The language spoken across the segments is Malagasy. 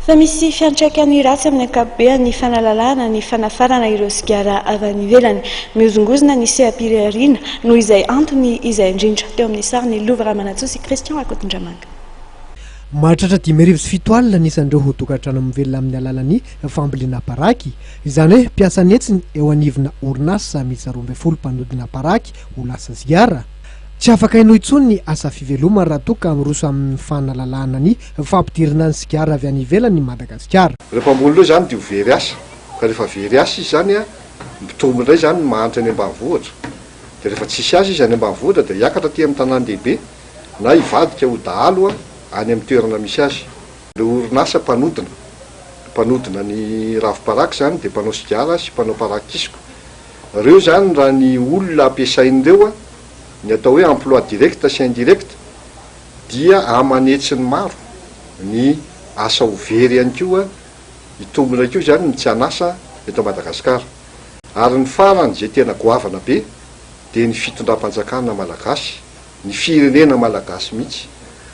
Fa misy fiantraikany ratsy amin'ny ankapobeny ny fanalalahana ny fanafarana ireo sigara avy any ivelany. Mihozongozona ny seha-pihariana noho izay antony izay indrindra. Teo amin'ny sariny Lova Ramanantsoa sy Christian Rakotondramanga. Mahatratra 750 ny isan'ireo ho tokantrano mivelona amin'ny alalan'ny fambolena paraky, izany hoe mpiasa an'hetsiny eo anivona orinasa miisa 12 mpanodina paraky ho lasa sigara. Tsy afaka hinoa intsony ny asa fivelomany raha toa ka miroso amin'ny fanalalahana ny fampidirana ny sigara avy any ivelany i Madagasikara. Ireo mpamboly ireo izany dia ho very asa, ka rehefa very asa izy izany an, mitombo indray izany ny mahantra any ambanivohitra. Dia rehefa tsisy asa izy any ambanivohitra dia hiakatra aty amin'ny tanàn-dehibe na hivadika ho dahalo any amin'ny toerana misy azy. Ireo orinasa mpanodina, mpanodina ny ravim-paraky izany dia mpanao sigara sy mpanao paraky kisoka. Ireo izany raha ny olona ampiasain'ireo an, ny atao hoe emploi direct sy indirect dia aman'hetsiny maro ny asa ho very ihany koa, hitombina koa izany ny tsy an'asa eto Madagasikara. Ary ny farany izay tena goavana be dia ny fitondram-panjakana malagasy, ny firenena malagasy mihitsy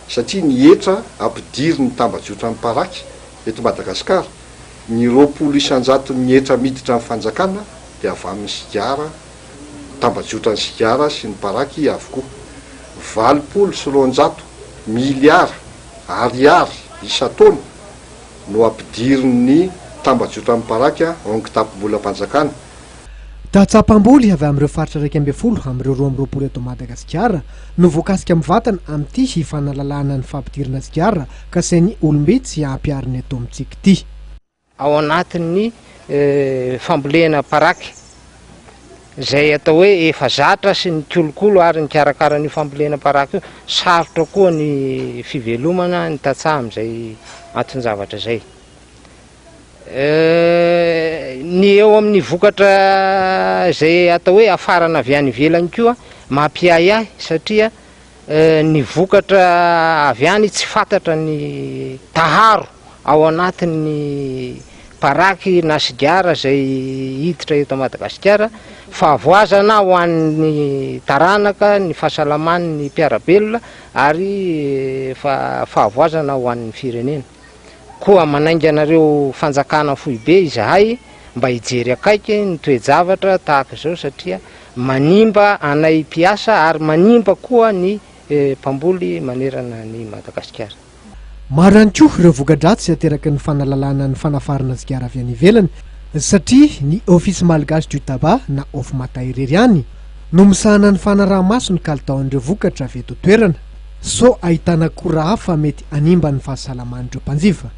satria ny hetra ampidirin'ny tambajotran'ny paraky eto Madagasikara, ny 20 isan-jaton'ny hetra miditra amin'ny fanjakana dia avy amin'ny sigara, tambajotran'ny sigara sy ny paraky avokoa. 280 miliara ariary isan-taona no ampidirin'ny tambajotran'ny paraky ao amin'ny kitapom-bolam-panjakana. Tantsaha mpamboly avy amin'ireo faritra 11 amin'ireo 22 eto Madagasikara no voakasika mivantana amin'ity fanalalahana ny fampidirana sigara kasain'ny olom-bitsy hampiharina eto amintsika ity. Ao anatin'ny fambolena paraky izay atao hoe efa zatra sy nikolokolo ary nikarakara an'io fambolena paraky io, sarotra koa ny fivelomana ny tantsaha amin'izay anton-javatra izay. Ny eo amin'ny vokatra izay atao hoe afarana avy any ivelany koa mampiahiahy satria Ny vokatra avy any tsy fantatra ny taharo ao anatin'ny paraky na sigara izay hiditra eto Madagasikara, fahavoazana ho an'ny taranaka, ny fahasalaman'ny mpiara-belona ary fahavoazana ho an'ny firenena. Koa manainga anareo fanjakana foibe izahay mba hijery akaiky ny toe-javatra tahaka izao satria manimba anay mpiasa ary manimba koa ny mpamboly manerana an'i Madagasikara. Maro ihany koa ireo voka-dratsy ateraky ny fanalalana ny fanafarana sigara avy any ivelany satria ny Office Malgache du Tabac na Ofmata irery ihany no misahana ny fanaraha-maso ny kalitaon'ireo vokatra avy eto toerana sao ahitana akora hafa mety hanimba ny fahasalaman'ireo mpanjifa.